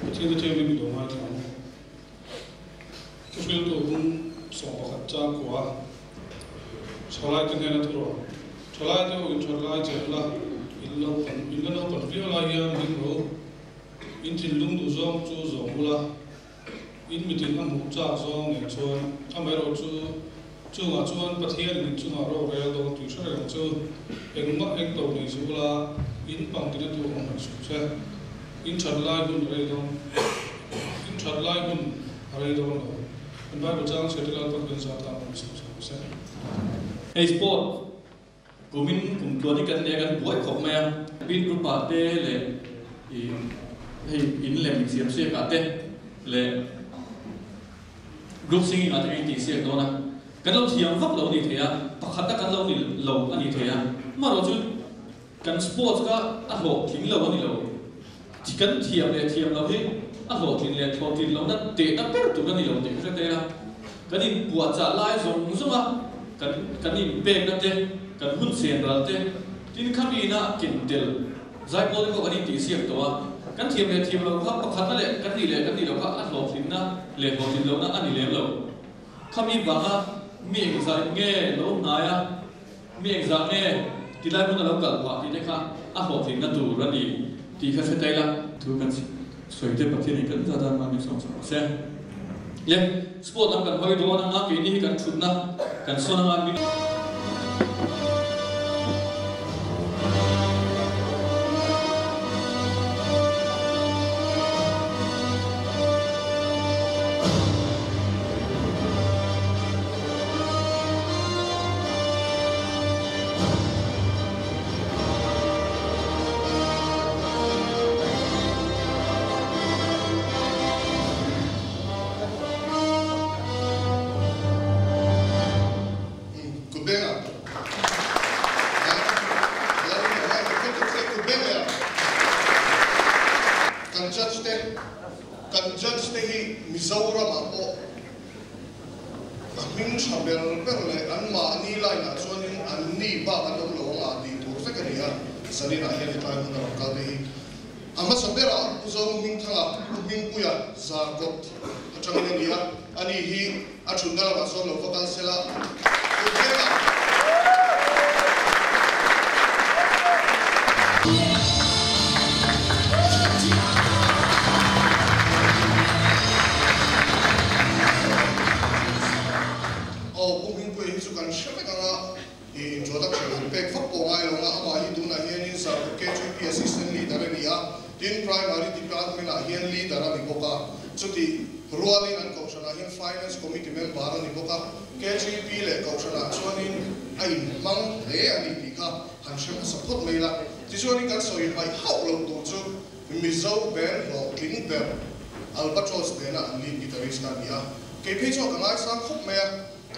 Pathian Thianghlim i lo ngaithla ang. Thuhriltu bung 11 chang kua Thalaite hnena thu rawn. Thalaite u inthat lai chelh la, in lo pan in la naupan viau lai hian hlim ro. In thinlung duh zawng chu zawm ula, in mitin a hmuh chak zawng nen chuan amaherawh chu chungah chuan Pathianin in chungah rorel dawn tih hre reng chu engmah eng to nei zu ula, in pangtina tu awm hman suh che. In that lai hun a rei dawn In that lai hun a rei dawn lo. Kan Bible chang chhiar te Lalpan kan zat a awm chho chho se. Hei sport kumin kum tluan hi kan nei a kan buai khawp mai a. Pin group ah te leh ih hei in lem insiam siak ah te leh group singing ah te kan intih siak dawn a. Kan lo thiam vak lo a ni thei a, pakhat a kan lo ni lo a ni thei a. Amaherawhchu Kan sports kha a hlawhtling lo a ni lo. Kan thiam leh thiam lo hi a hlawhtlin leh thlawhtlin lohna tehna ber tur a ni lo tih ka hre thei a. Kan inpuahchah lai zawng zawng a, kan kan inpekna te, kan hun chen ral te, tin khami ina ken tel zaipawl te pawh kan intihsiak tawh a. Kan thiam leh thiam lo kha pakhatna leh kan nih leh kan nih loh kha a hlawhtlinna leh hlawhtlin lohna a ni lem lo. Khami vanga mi engzah nge lo hnai a? Mi engzah nge tilai hmun a lo kal phah tih te kha a hlawhtlinna tur a ni tih kha hre ta ila. Thu kan sawi te Pathianin kan zat a mahni sawm sawm se. Le sport lam kan hawi dawn anga keini hi kan thutna kan sawn anga min. Kan judge te kan judge te hi Mizoramah pawh A hming tha ber ber leh anmahni line ah chuanin anni bak an awm lo ang ah tih tur vek a ni a, Zaninah hian hetlai hmun a rawn kal te hi a hmasa berah Pu Zo Hmingthanga, Pu Hmingpuia Zarkawt atangin a ni a, ani hi a thutna lamah chuan lo va kal sela, Pu Hmenga. Aw Pu Hmingpuia hi chu kan hre vek ang a, i introduction han pek vak pawh ngai lo ang a, amah hi tunah hianin Zarkawt KGP Assistant Leader a ni a, tin Primary Department ah hian Leader a ni bawk a, chuti rualin an kohhranah hian Finance Committee Member a ni bawk a, KGP leh kohhranah chuanin a inhmang hle a ni tih kha han hre hmasa phawt mai la. Tichuanin kan sawi hmaih hauh loh tur chu Mizo band hlawhtling ber Albatross nena an lead guitarist a ni a, kei phei chuan ka ngaisang khawp mai a,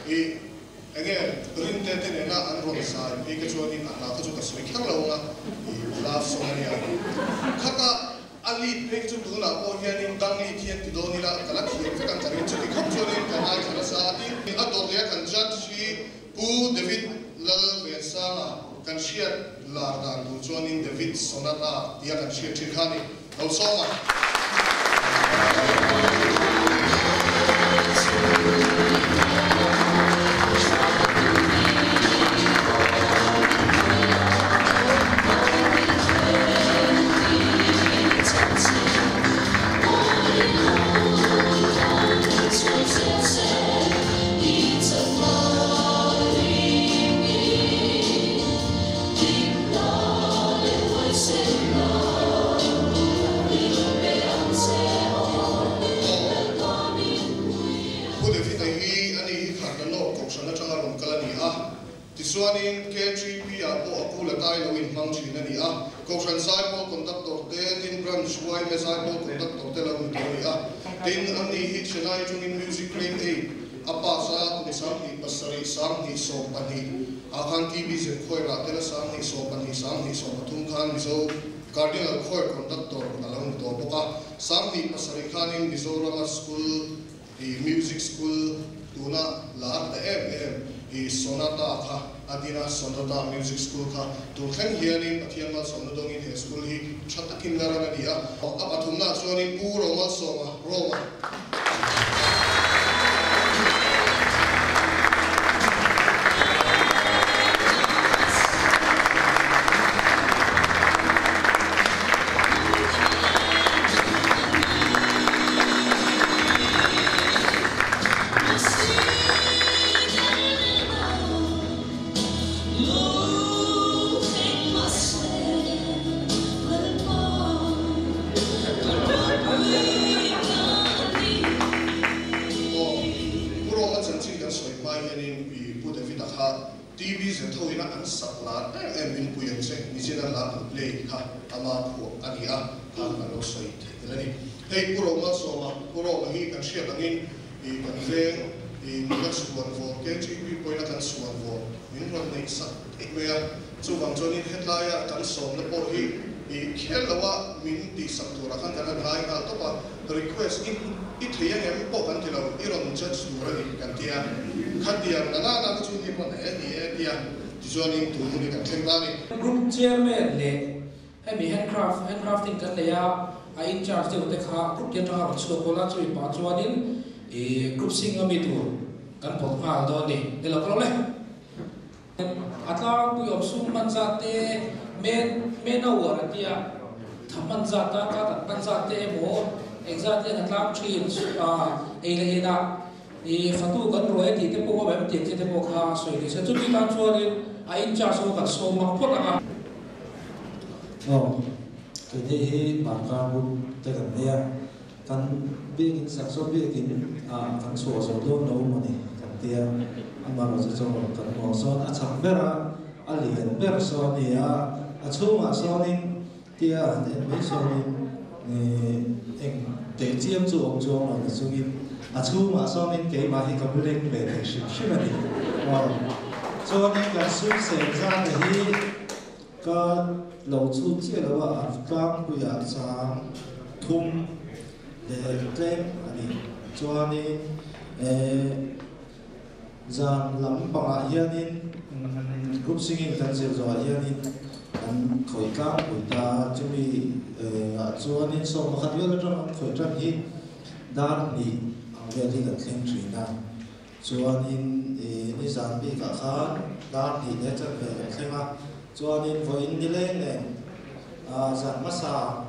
ih enge Rinte te nena an rawn zai phei kha chuanin a hla kha chu ka sawi kher lo ang a, ih love song a nia. Khata a lead phei kha chu tunah pawh hianin dang lead hian ti dawn ila ka la thiam vek ang ka ring chuti khawp chuanin ka ngaithla nasa a, tin a dawt leh a kan judge hi Pu David Lalvensanga kan hriat lar dan tur chuanin David Sonata tia kan hriat thin kha a ni. Lo sawm a. Pu David-a hi a ni hi Kharna North Kohhran atanga rawn kal a ni a, tichuanin KGP-ah pawh a pu la tai lo inhmang thin a ni a, Kohhran Zaipawl Conductor te, tin Branch yma Zaipawl Conductor te lo ni tawh a ni a, tin an ni hi Chennai atangin Music Grade 8 a pass a, kum 27 20 20 ah khan TB Zirkhawi rah tel a 22 20 13 khan Mizo. Cardinal Choir Conductor a lo ni tawh bawk a. 27 khanin Mizorama school i music school tuna lar ta em em i Sonata kha a din a, Sonata Music School kha tun thleng hianin Pathian malsawmna dawngin he school hi tha takin la ran a ni a. A pathumnaah chuanin Pu Romalsawma, Roma. Aw, Pu Roma chanchin kan sawi hma hianin i Pu David-a kha TV zet ho ina an sak lar em em min pui ang che, nichina hla kan play kha ama phuah a ni a, kha kan lo sawi theih tel a ni. Hei Pu Roma sawma, Pu Roma hi kan hriat angin i kan veng i nula chhuan vawr KGP pawhin a kan chhuan vawr min rawn neih sak theih mai a, chuvang chuanin hetlaia kan sawmna pawh hi i khel loa min tihsak turah khan kan han ngai nghal tawp a, request i i thei ang em pawh kan ti lo, i rawn judge tur a ni kan ti a, khatiang na nana kha chu ni pawn e ni e tia tichuanin tun hun hi kan thleng ta a ni. Group chairman leh Hemi handcraft, handcrafting kan nei a, a in charge deuh te kha group te atanga rawn chhuak awl a, chumi pah chuanin ih group sing ami tur kan pawt nghal dawn ni. Ni lo ka lo le. A tlangpui awm sum hman zat te, men men a uar an tia, tha hman zat a, ka tat hman zat te emaw engzat hian a tlang thin ei leh inah ih fatu kan ruai a tih te pawh awm em tih ang chi te pawh kha a sawi ni se. Chumi tan chuanin a in charge ho kan sawm mak phawt ang a. Aw, keini hi Marka group te kan nei a, kan biakin sak zawk biakin ah kan chhuah zawh dawn lo maw ni kan ti a, amaherawhchu chu kan hmuh ang sawn a chak ber a, a lian ber saw a ni a, a chhungah sawnin tia han en mai sawnin eng teh chiam chu awm chuang lo na chungin a chhungah sawnin keimah hi ka mu leng ve thei hrim hrim a ni. Aw, chuanin kan sum sen zat te hi. Ka lo chhut chiah lo a, a tlangpuiah chang thum leh tlem a ni. Chuanin eh zan lam pangah hianin group singing kan zir zawhah hianin kan khawih tlangpui ta a, chumi ah chuanin sawm pakhat vel atang an khawih tan hi dar hnih ang vel hi kan thleng thin a. Chuanin i nizan bikah khan dar hnih leh chanve kan thleng a, chuanin vawiin nileng nen zan hmasa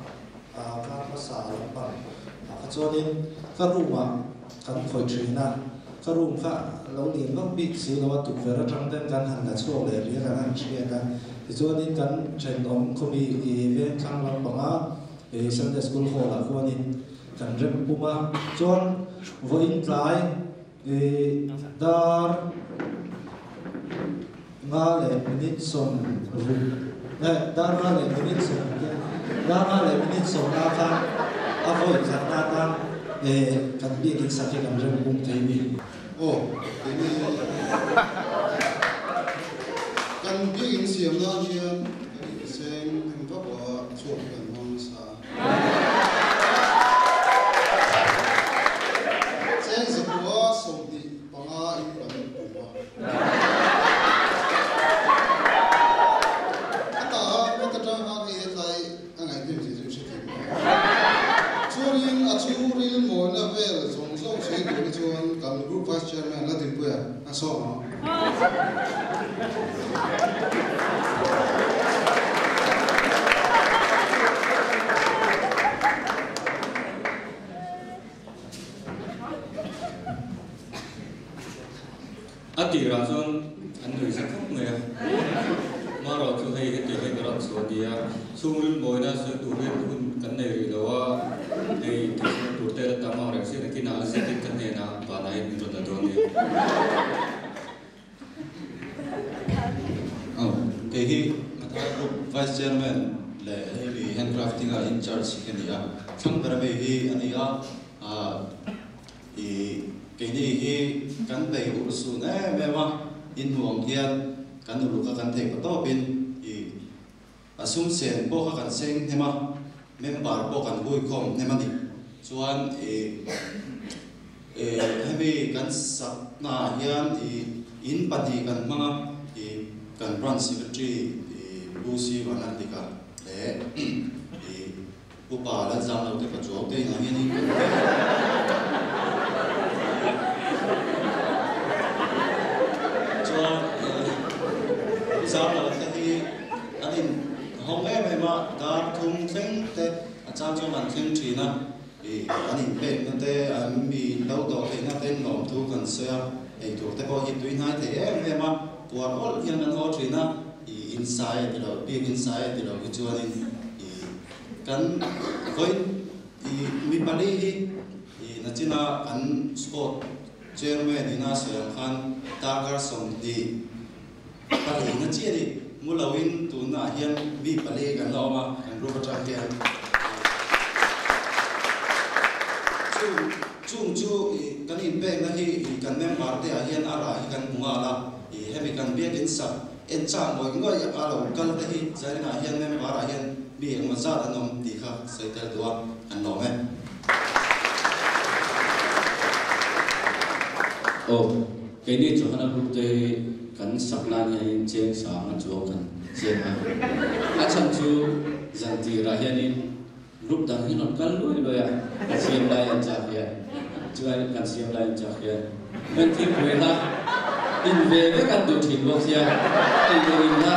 kar hmasa lampang ah kha chuanin ka room ah kan khawih thin a, ka room kha lo lian vak bik si lo a, tukverh atang ten kan han la chhuak leh rih a kan han hriat a, tichuanin kan thenawm khawmi i vengthlang lampanga i Sunday School hall ah khuanin kan rem pum a, chuan vawiin tlai I dar nga leh minute sawm ruk eh dar nga leh minute sawm te dar nga leh minute sawm na khan a vawi khat na tan eh kan biakin sak hi kan rem pum thei ni. Aw keini kan biakin siam nan hian kan inseng eng vak lo a chhuak hi kan hmang nasa a. Cheng zakua 25 in kan pum a. A ta a ka ta tang khan hei hetlai a ngaihnem zia chu i hre thei mai a. Chuanin a chhungril mawina vel zawng zawng sawi tur hi chuan kan Group Vice Chairman Ladinpuia a sawm ang. A tirah chuan an nui za khawp mai a, Marawh chu hei heti hian ka rawn chhuah ni a, chhungril mawina sawi tur hian hun kan nei rih lo a, hei tihchhuah tur te la tam ang reng si nakinah a ziakin ka hnenah vanah hian min rawn la dawn nia. Aw, kei hi Mathai Group Vice Chairman leh hei mi Handcrafting a in charge hi ka ni a, thlang ber ami hi a ni a, i keini hi kan bei urh sun em em a, in hmuh ang hian kan uluk a kan theih pa tawpin i. A sum sen pawh kha kan seng hnem a, member pawh kan hui khawm hnem a ni. Chuan i hemi kan saknaah hian i in pahnih kan hmang a, i kan branch secretary i Pu Si Vanlalhlika leh i Upa Lalzam lo te Pachuau te inah hian in kan pe a. Chuan i zam lo te hi an in hawng em em a, dar thum thleng te a chang chuan an thleng thin a, i an in pekna te an mi lo dawh theihna te lawm thu kan sawi a, eitur te pawh hi tui hnai thei em em a, puar awlh hian kan haw thin a, i insai a ti lo, bik insai a ti lo hi chuanin i Kan vawi i mi pali hi i nachina kan sport chairman ina sawi ang khan darkar 24 na chiah a ni. Mu loin tunah hian mi pali kan la awm a, kan group atang hian chung chung chu i kan inpekna hi i kan member te ah hian a rah hi kan hmu nghal a, i hemi kan biakin sak En chak ngawih ngawih a lo kal te hi Zarinah hian member ah hian mi engmaw zat an awm tih kha sawi tel duh a, an lawm e. Aw, keini Johana group te hi kan sak nan hianin cheng sang a chuang kan cheng a, a chhan chu zan tirah hianin group dang hi rawn kal luai luai a, kan siam lai an chak hian, chuan kan siam lai an chak hian kan thingpui kha in ve vek an duh thin bawk sia, eitur in kha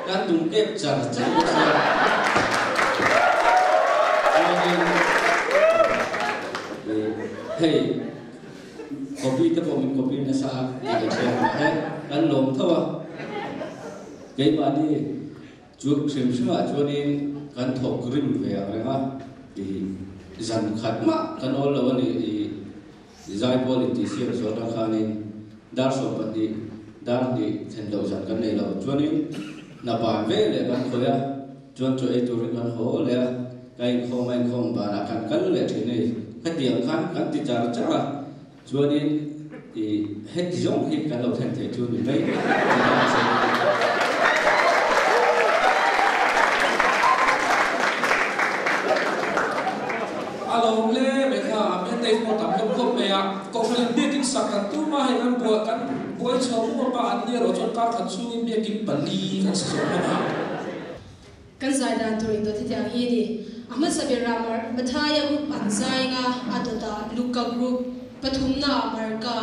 kan tum kep char char bawk sia, chuanin hei copy te pawh min copy nasa a tih kan hria ang he, kan lawm tho a, keimahni Chu hrim hrimah chuanin kan thawk rim ve ang reng a, i zan khat mah kan awl lo a ni. I zaipawl intihsiak zawh atang khanin dar 12, dar hnih thlen loh zan kan nei lo. Chuanin hna ban ve leh kan khawih a, chuan chaw ei turin kan haw leh a, ka inkhawm a inkhawm banah kan kal leh thin a ni. Khatiang khan kan ti char char a, Chuanin i heti zawng hi kan lo thlen theih chu ni mai tih a sawi a ni. A lawm hle mai kha, Amen te pawh tam hlawm khawp mai a, Kohhran in biakin sak kan tum a, hei kan buai kan buai chho mup a, an ni erawh chuan kar khat chhungin biakin pali kan sa zawk hman a. Kan zai dan tur indawt hetiang hi a ni. A hmasa berah Mathaia group an zai nga, a dawtah Luka group, pathumnaah Marka,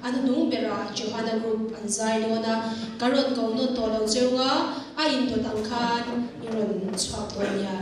a hnuhnung berah Johana group an zai dawn a. Ka rawn ko nawn tawh lo cheu nga, a indawt ang khan i rawn chhuak dawn nia.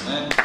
lawm e.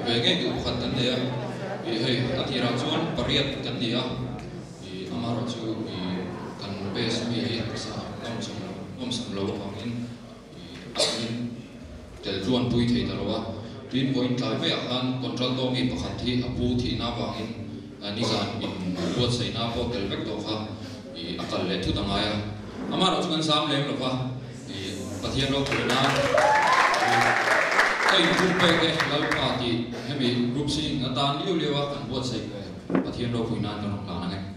ve ngei duh pakhat kan nei a, ih hei a tirah chuan pariat kan ni a, ih amaherawhchu ih kan base mi hi sa nawmsam lo nawmsam lo avangin ih a in tel tluan pui thei ta lo a, tin vawiin tlai maiah khan contralto mi pakhat hi a pu thihna avangin nizan in buatsaihna pawh tel vek tawh kha ih a kal leh thut a ngai a, amaherawhchu kan zam lem lo va. Pathian ropuina ka inphum pek e Lalpa tih hemi group singing atan liau liau a kan buatsaih ve Pathian ropuina an kan rawn hlan ang e.